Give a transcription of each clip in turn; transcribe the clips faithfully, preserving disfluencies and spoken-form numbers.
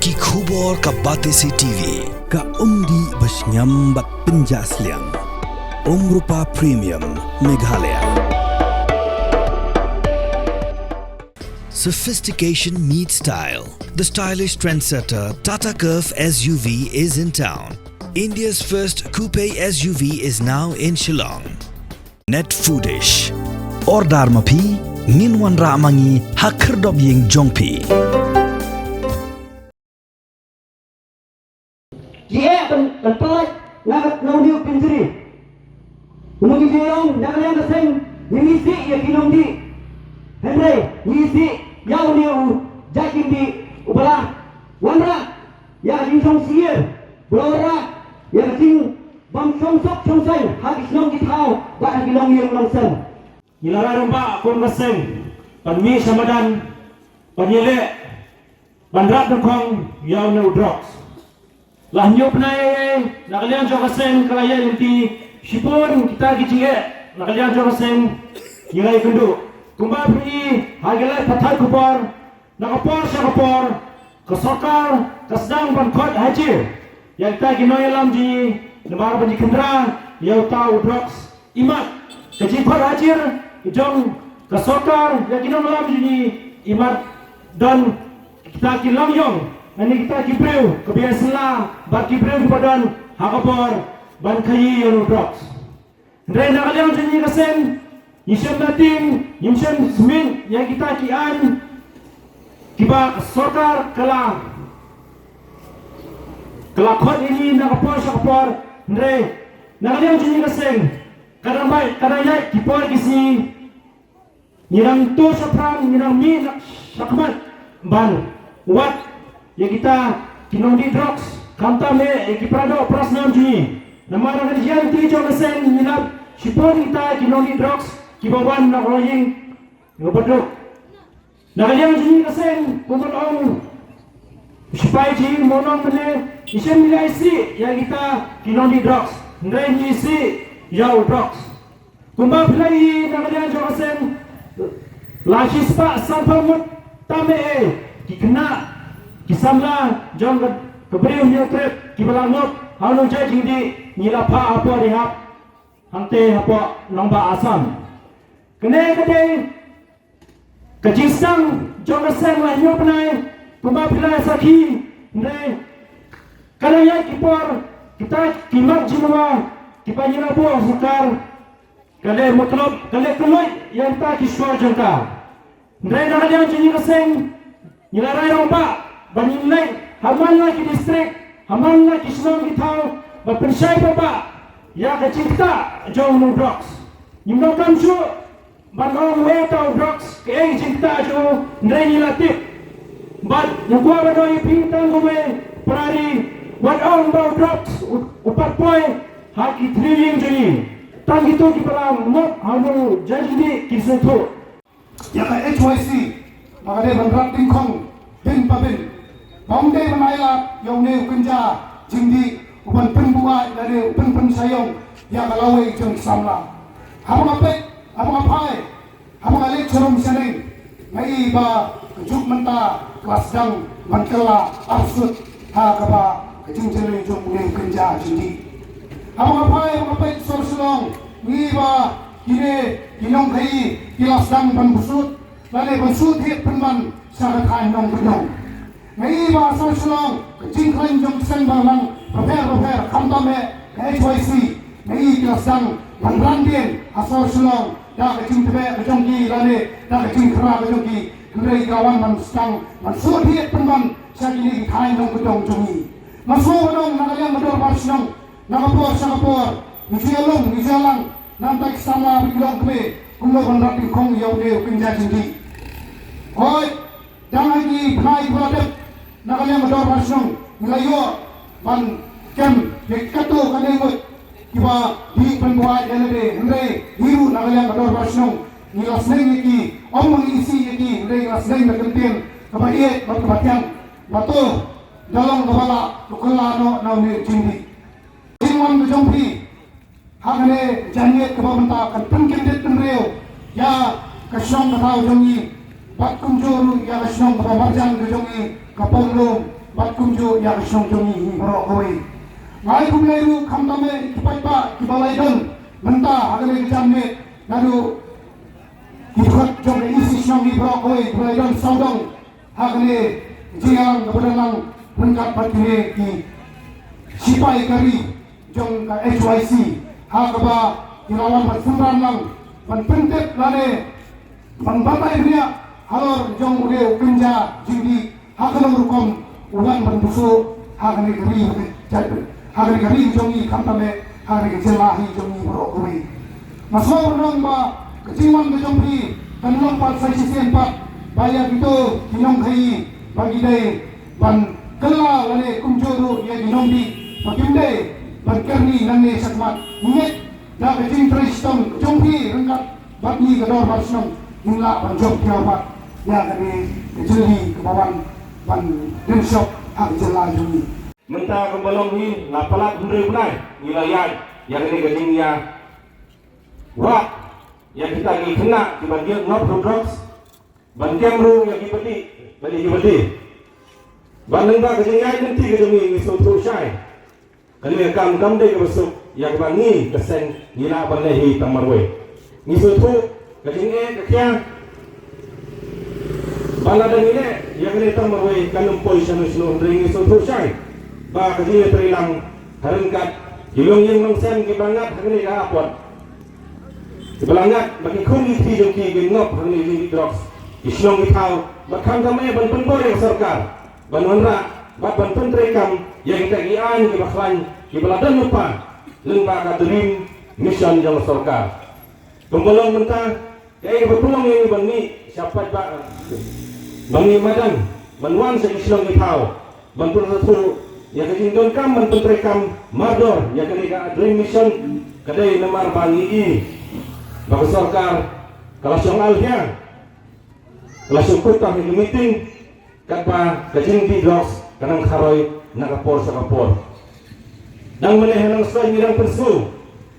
Ki khubor ka Batesi T V, ka umdih ba shngiam bad pynjah sliang. Umrupa Premium, Meghalaya. Sophistication meets style. The stylish trendsetter Tata Curvv S U V is in town. India's first coupe S U V is now in Shillong. Net Foodish. Order ma phi, ngin wanrah ma ngi ha khyrdop ïing jong phi. Ki eh ban, ban pynlait na, na une u pynjri. Kumno ngi ju ong, na ka liang ka seng, ngim isih ïa ki nongdih. Hynrei ngi isih ïa une u jait jingdih uba la wanrah ïa ka jingshong syier, ba la wanrah ïa ka jingbym shong sop shong saiñ ha ki shnong ki thaw bad ha ki longïing longsem. Ngi la rai rangbah kum ka seng ban mih sha madan ban ïaleh ban rat nyngkong ïa une u drugs. La hynñiew bnai na ka liang jong ka seng ka la ïaid lynti shibun kita ki jingeh na ka liang jong ka seng. Ngi la ïakynduh kumba phi i ha ki lad pathai khubor, na ka por sha ka por ka sorkar ka sdang ban khot hajar ïa kita ki nongïalam jong ngi namar ban ïakynduh ïa uta u drugs. Imat ka jingkhot hajar jong ka sorkar ïa ki nongïalam jong ngi, imat don kita ki longïong lane kita ki briew kiba ïasylla bad ki briew kiba don ha ka bor ban khaïi ïa u drugs. Hynrei na ka liang jong ngi ka seng, ngi shem na tim, ngi shem smiñ ïa kita ki aiñ kiba ka sorkar ka la, ka la khot ïa ngi na ka por sha ka por. Hynrei na ka liang jong ngi ka seng, ka dang bai, ka dang ïaid ki por ki sngi, ngi dang tuh shaphrang, ngi dang mih na shakhmat ban wad ïa kita ki nongdih drugs, khamtam eh ïa ki para doh para snam jong ngi. Namar na ka liang jong ka seng ngi lap shibun kita ki nongdih drugs kiba wan na ka longïing kaba duk. Na ka liang jong ngi ka seng, kumba ong u sipai jong ngi, mo nong mynne, ngi shem ngi la isih ïa kita ki nongdih drugs, hynrei ngi isih ïa u drugs. Kumba phi la ïohi na ka liang jong ka seng, la shispah sanphew ngut tam eh ki khynnah ki samla jong ka, ka Bri u Hynñiewtrep kiba la ngop ha une u jait jingdih, ngi la phah hapoh rehab hangtei hapoh nongbah Assam. Kane ka dei ka jingsdang jong ka seng la hynñiew bnai, kumba phi la sakhi, hynrei ka la ïaid ki por, kita ki mat jingdawa kiba ngi la buh ha sorkar, ka leh matlab, ka leh kylluid ïa kita ki shkor jong ka. Hynrei na ka liang jong ngi ka seng, ngi la rai rangbah ba ngin leit ha man la ki district, ha man la ki shnong ki thaw, ba pynshai paidbah ïa ka jingktah jong une u drugs. Ngim donkam shuh ban ong uei uta u drugs, kaei ka jingktah jong u, hynrei ngi la tip. Bad nga kwah ban ong ïa phi tang kumne, para ri, wat ong ba u drugs u, u pat poi ha ki tnat ïing jong ngi. Tang kito kiba la ngop ha une u jait jingdih ki sngewthuh. Ïa ka H Y C, ma ka dei ban rat dyngkhong byn pa byn. Ym dei ban ailad ïa une u kynja jingdih u ban pynbuaid lane u pynpynshaiong ïa ka lawei jong ki samla. Haba nga peit, haba nga phai, haba nga leit sharum shaneng, nga i ba ka juk mynta ka la sdang ban kylla arsut ha kaba ka jingjyllei jong une u kynja jingdih. Haba nga phai, haba nga peit sor Shillong, nga i ba kine ki nongkhaïi ki la sdang ban bsut lane ban shu thied pynban sha ka thaiñ Nongkyndong. Nga i ba sor Shillong ka jingkhlaiñ jong ki seng balang bapher bapher, khamtam eh ka H Y C, nga i ki la sdang ban ran dien ha sor Shillong da ka jingtbeh ka jong ki lane da ka jingkhra ka jong ki, hynrei ki la wan ban sdang ban shu thied pynban sha kine ki thaiñ Nongkyndong jong ngi. Nga shu ban ong na ka liang ka dorbar shnong, na ka por sha ka por ngi ju ïalum, ngi ju ïalang, nangta ki samla ba ki long kmie kumno ban rat dyngkhong ïa une u kynja jingdih. Hooid, dang ha ki bnai kiba la dep na ka liang ka dorbar shnong ngi la ïoh ban kem ïa ki katto katne ngut kiba dih pynbuaid ïa lade, hynrei ngi ruh na ka liang ka dorbar shnong ngi la sneng ïa ki, ym ma ngi isih ïa ki, hynrei ngi la sneng da ka kyntien kaba ïeit bad kaba thiang ba to da long kaba lah to kylla noh na une u jingdih. Jingwan ka jong phi ha kane janmiet kaba mynta kan pynkyndit pynriew ïa ka shnong ka thaw jong ngi bad kumjuh ruh ïa ka shnong kaba marjan ka jong ngi ka Pamlum. Bad kumjuh ïa ka shnong jong ngi hi baroh kawei. Nga ai khublei ruh khamtam eh ki paidbah kiba la ïadon mynta ha kane ka janmiet naduh ki dkhot jong ka E C shnong hi baroh kawei kiba la ïadon sawdong ha kane ka jingïalang kaba dang lang ryngkat bad kine ki sipai ka ri jong ka H Y C ha kaba ki la wan ban synran lang ban pyntip lane ban batai bniah halor jong u dei u kynja jingdih ha ka long rukom u wan ban busuh ha kane ka ri ha kane ka ri jong ngi khamtam eh ha kane ka jylla hi jong ngi baroh kawei. Nga sngew ba ka jingwan ka jong phi kan long pat sa shisien pat ba ïa kito ki nongkhaii ba ki dei ban kylla lane kumjuh ruh ïa ki nongdih ba kim dei ban kyrni nangne shakhmat. Ngeit da ka jingtrei shitom ka jong phi ryngkat bad ngi ka dorbar shnong ngin lah ban jop thiaw pat ïa kane ka jylli kaba wan ban dynshop ha ka jylla jong ngi. Mynta kumba long hi la palat hynriew bnai ngi la ïaid ïa kane ka jingïa wad ïa kita ki khynnah kiba ngop ha drugs ban kem ruh ïa kiba dih ban ïa kiba dih. Ban lyngba ka jingïaid lynti ka jong ngi ngi sngewthuh shai. Kane ka kam kam dei kaba suk ïa kaba ngi ka seng ngi lah ban leh hi tang marwei. Ngi sngewthuh ka jingeh ka khia ba lada ngi leh ïa kane tang marwei kan ym poi shano shano hynrei ngi sngewthuh shai ba ka jingïatreilang ha ryngkat ki longïing longsem kiba ngat ha kane ka apot. Kiba la ngat ba ki khun ki kti jong ki ki ngop ha kane ka jingdih drugs, ki shnong ki thaw bad khamtam eh ban pynbor ïa ka sorkar ban wanrah bad ban pyntreikam ïa kita ki aiñ kiba khlaiñ kiba la don lypa lyngba ka Dream Mission jong ka sorkar. Kumba long mynta kaei kaba pynlong ïa ngi ban mih sha paidbah, ban mih madan ban wan sha ki shnong ki thaw ban pynroi ïa ka jingdonkam ban pyntreikam mardor ïa kane ka Dream Mission ka dei namar ba ngi i ba ka sorkar ka la shong al hiar, ka la shong kut tam ïa ka meeting, katba ka jingdih drugs ka nang kharoi na ka por sha ka por. Dang mynne ha Nongstoiñ ngi dang pynsngew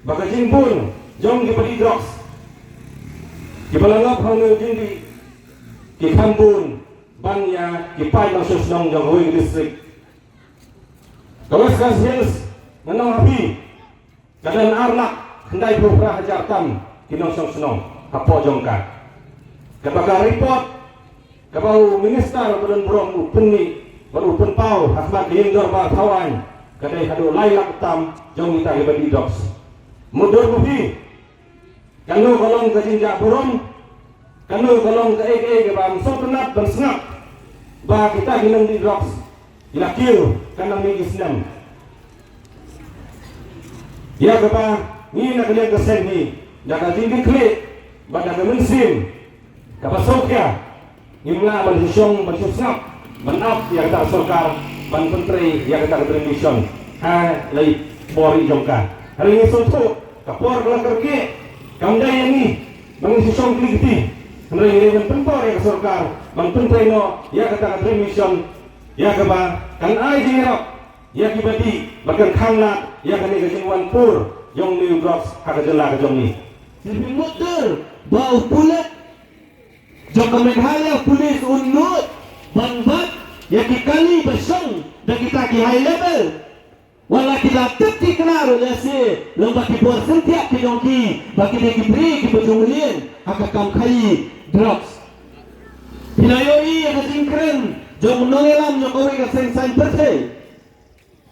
ba ka jingbun jong kiba dih drugs kiba la ngop ha une u jingdih ki kham bun ban ïa ki paid nongshong shnong jong kawei ka district. Ka West Khasi Hills nga ong ha phi ka don ar lak khyndai phew phra hajar tam ki nongshong shnong hapoh jong ka. Kaba ka report kaba u minister ba don burom u pynmih bad u pynpaw ha khmat ka ïing dorbar thaw aiñ ka dei haduh lai lak tam jong kita kiba dih drugs. Mutdur ba phi kano ka long ka jingjah burom, kano ka long kaei kaei kaba ym sngewtynnat ban sngap ba kita ki nongdih drugs ki la kiew kan nang mih ki snem. Ïa kaba ngi na ka liang ka seng ngi da ka jingkitkhlieh bad da ka mynsiem kaba sngewkhia ngim lah ban shu shong ban shu sngap ban ap ïa kata ka sorkar ban pyntrei ïa kata ka Dream Mission ha la i bor i jong ka. Hynrei ngi sngewthuh ka por ka la kyrkieh, kam dei ïa ngi ba ngin shu shong kli kti. Hynrei ngi dei ban pynbor ïa ka sorkar ban pyntrei noh ïa kata ka Dream Mission ïa kaba kan ai jingïarap ïa kiba dih bad kan khanglad ïa kane ka jingwan pur jong une u drugs ha ka jylla ka jong ngi. Te phi mutdur ba u pulit jong ka Meghalaya Police un nud ban bat ïa ki kali ba shong da kita ki high level. Wat la ki la tip thikna ruh lehse long ba ki bor synthiah ki jong ki ba ki dei ki briew kiba jong u lieng ha ka kam khaii drugs. Phi la ïohi ïa ka jingkren jong u nongïalam jong kawei ka seng saiñ pyrthei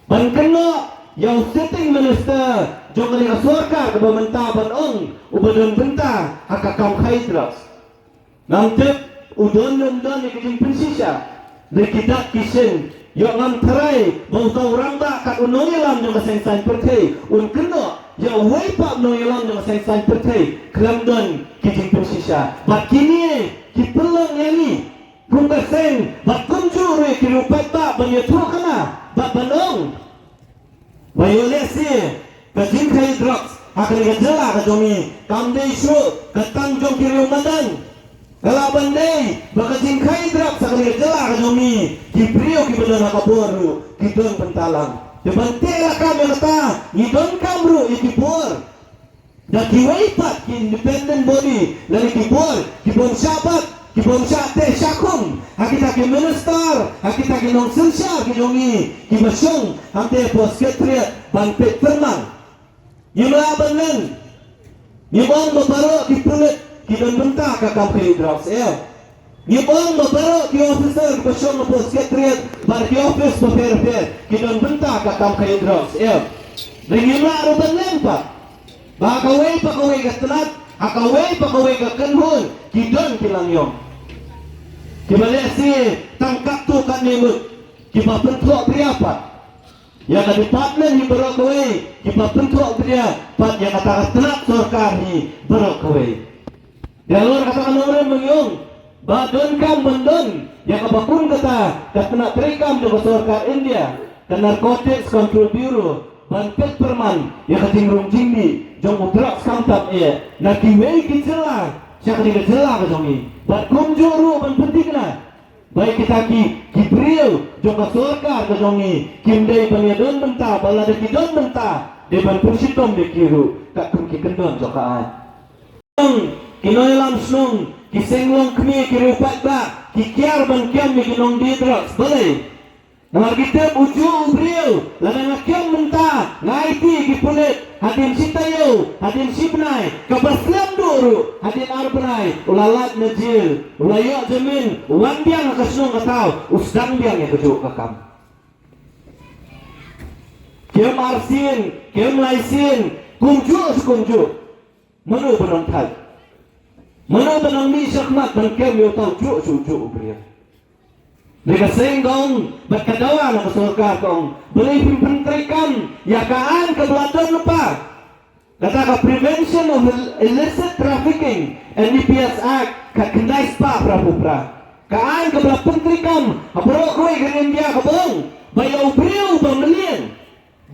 ban kynnoh ïa u sitting minister jong kane ka sorkar kaba mynta ban ong uba don bynta ha ka kam khaii drugs. Ngam tip u don ne um don ïa ka jingpynshisha. Hynrei ki dak ki shin ïoh ngam tharai ba uta u rangbah kat u nongïalam jong ka seng saiñ pyrthei un kynnoh ïa uwei pat u nongïalam jong ka seng saiñ pyrthei khlem don ki jingpynshisha. Bad kine ki pynlong ïa ngi kum ka seng bad kumjuh ruh ïa ki riew paidbah ban ïathuhkhana bad ban ong ba ïoh lehse ka jingkhaii drugs ha kane ka jylla ka jong ngi kam dei shuh ka tang jong ki riew madan. Ka lah ban dei ba ka jingkhaii drugs ha kane ka jylla ka jong ngi ki briew kiba don ha ka bor ruh ki don bynta lang. Te ban teh lakam ïa kata ngi donkam ruh ïa ki bor da kiwei pat ki independent body lane ki bor ki bym shah bat Ki bym shah teh shah khum ha kita ki minister, ha kita ki nongsynshar ki jong ngi kiba shong hangtei hapoh Secretariat ban peit pyrman. Ngim lah ban len. Ngim ong ba baroh ki pulit ki don bynta ka kam khaïi drugs, eh. Ngim ong ba baroh ki officer kiba shong hapoh Secretariat bad ki office bapher bapher ki don bynta ka kam khaïi drugs, eh. Te ngim lah ruh ban len pat ba ha kawei pa kawei ka tnat, ha kawei pa kawei ka kynhun ki don ki langïong kiba lehse tang katto katne ngut kiba pynthoh bria pat ïa ka department hi baroh kawei, kiba pynthoh bria pat ïa kata ka tnat sorkar hi baroh kawei. Te halor kata ka nongrim ma ngi ong ba donkam ban don ïa kaba kum kata ka tnat treikam jong ka sorkar India, ka Narcotics Control Bureau, ban peit pyrman ïa ka jingrung jingmih jong u drugs khamtam eh na kiwei ki jylla sha kane ka jylla ka jong ngi. Bad kumjuh ruh ban pynthikna ba ïa kita ki, ki briew jong ka sorkar ka jong ngi kim dei ban ïa don bynta, ba lada ki don bynta dei ban pynshitom ïa ki ruh katkum ki kyndon jong ka aiñ. Ki nongïalam shnong, ki seng longkmie, ki riewpaidbah ki kiar ban kem ïa ki nongdie drugs, balei? Namar ki tip u juh u briew lada nga kem mynta nga aiti ïa ki pulit, hadien shi taïew, hadien shi bnai, kaba slem duh ruh hadien ar bnai u la lait na jel, u la ïoh jamin, u wan biang ha ka shnong ka thaw, u sdang biang ïa kajuh ka kam. Kem arsien, kem laisien, kumjuh shi kumjuh. Mano ba nang thait? Mano ba nang mih shakhmat ban kem ïa uta u juh juh juh u briew? Te ka seng ka ong bad ka dawa na ka sorkar ka ong, balei phim pyntreikam ïa ka aiñ kaba la don lypa, kata ka Prevention of Ill- Illicit Trafficking and D P S Act, ka khyndai spah phra phew phra. Ka aiñ kaba la pyntreikam ha baroh kawei ka ri India kaba ong ba ïa u briew ba mlien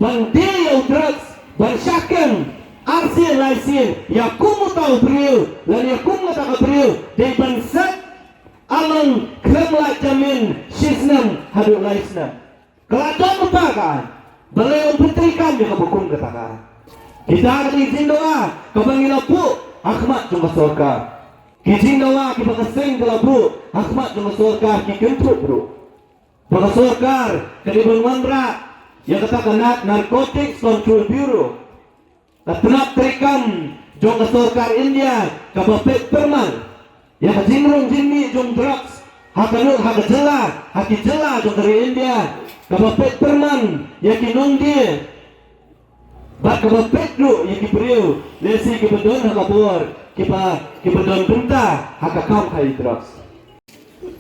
ban die ïa u drugs, ban shah kem arsien laisien ïa kum uta u briew lane ïa kum kata ka briew, dei ban set along khlem lait jamin shi snem haduh lai snem. Ka la don lypa ka aiñ, balei ym pyntreikam ïa kaba kum kata ka aiñ? Kita ka dei jingdawa kaba ngi la buh ha khmat jong ka sorkar. Ki jingdawa kiba ka seng ka la buh ha khmat jong ka sorkar ki kynthup ruh ba ka sorkar ka dei ban wanrah ïa kata ka Nar- Narcotics Control Bureau, ka tnat treikam jong ka sorkar India kaba peit pyrman ïa ka jingrung jingmih jong drugs ha kano ha ka jylla, ha ki jylla jong ka ri India, kaba peit pyrman ïa ki nongdie bad kaba peit ruh ïa ki briew lehse kiba don ha ka bor, kiba, kiba don bynta ha ka kam khaïi drugs.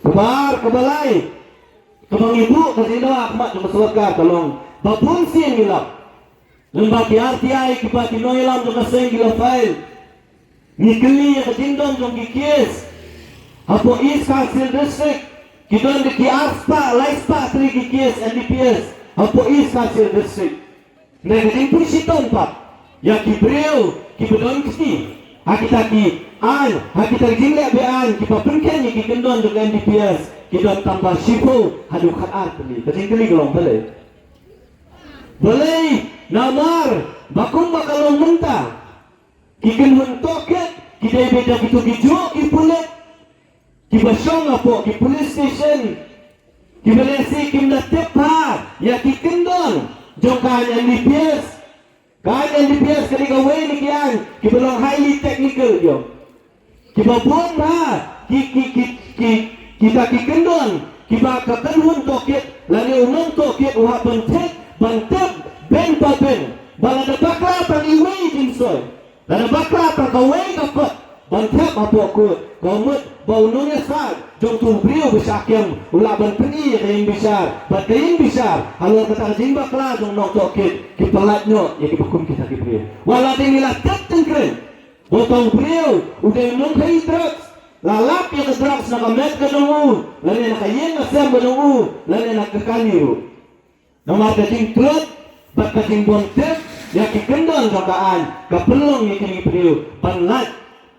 Kaba ar, kaba lai, kaba ngi buh ka jingdawa ha khmat jong ka sorkar ka long ba bun sien ngi lap, lyngba ki R T I, kiba ki nongïalam jong ka seng ki la file. Ngi kylli ïa ka jingdon jong ki case hapoh East Khasi Hills District, ki don da ki ar spah, lai spah tylli ki case N D P S hapoh East Khasi Hills District. Hynrei ka jingpynshitom pat ïa ki briew kiba don kti ha kita ki aiñ, ha kita ki jingleh be-aiñ, kiba pynkheiñ ïa ki kyndon jong ka N D P S, ki don tang ba shiphew haduh khatar tylli. Ka jingkylli ka long balei? Balei? Namar ba kumba ka long mynta, ki kynhun tohkit ki dei beit da kito kijuh ki pulit kiba shong hapoh ki police station, kiba lehse kim da tip bha ïa ki kyndon jong ka aiñ N D P S. Ka aiñ N D P S ka dei kawei na ki aiñ kiba long highly technical, ïoh. Kiba bun bha ki, ki, ki, ki, kita ki kyndon kiba ka kynhun tohkit lane u nongtohkit u hap ban tip, ban tip beiñ pa beiñ ba lada bakla tang iwei i jingsoi, lada bakla tang kawei ka kot ban thep hapoh kot, ka mut ba u nongïasaid jong uto u briew ba shah kem u lah ban pyni ïa ka ïingbishar, bad ka ïingbishar halor kata ka jingbakla jong u nongtohkit ki pyllait noh ïa kiba kum kita ki briew. Wat la dei ngi la tip tyngkreiñ ba uto u briew u dei u nongkhaïi drugs, la lap ïa ka drugs na ka met ka jong u lane na ka ïing ka sem ka jong u lane na ka kali ruh. Namar ka jingtlot bad ka jingbymtip ïa ki kyndon jong ka aiñ ka pynlong ïa kine ki briew ban lait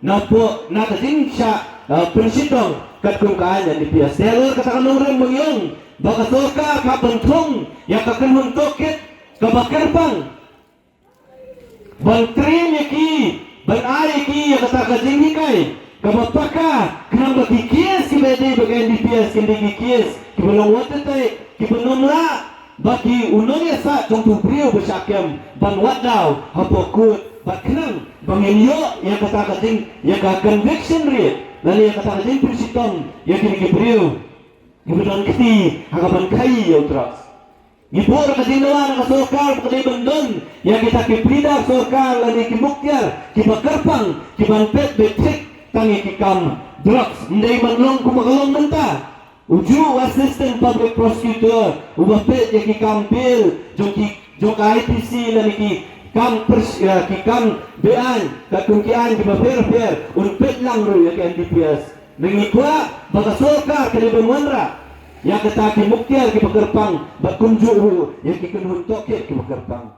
napoh na ka jingshah, eh, pynshitom katkum ka aiñ N D P S. Te halor kata ka nongrim ba ngi ong ba ka sorkar ka hap ban thung ïa ka kynhun tohkit kaba kyrpang, ban train ïa ki, ban ai ïa ki ïa kata ka jinghikai kaba paka, khnang ba ki case kiba dei bad ka N D P S kin dei ki case kiba long watertight, kiba nym lah ba ki, u nongïasaid jong uto u briew ba shah kem ban wad daw hapoh court, bad khnang ba ngin ïoh ïa kata ka jing, ïa ka conviction rate lane ïa kata ka jingpynshitom ïa kine ki briew kiba don kti ha kaban khaïi ïa u drugs. Ngi buh ruh ka jingdawa na ka sorkar ba ka dei ban don ïa kita ki pleader sorkar lane ki muktiar kiba kyrpang, kiban peit beit thik tang ïa ki kam drugs. Ym dei ban long kumba ka long mynta. U juh u assistant public prosecutor uba peit ïa ki kam bail jong ki, jong ka I P C lane ki kam pers-, eh, ki kam beaiñ, katkum ki aiñ kiba pher pher, un peit lang ruh ïa ka N D P S. Ngi kwah ba ka sorkar ka dei ban wanrah ïa kita ki muktiar kiba kyrpang, bad kumjuh ruh ïa ki kynhun tohkit kiba kyrpang.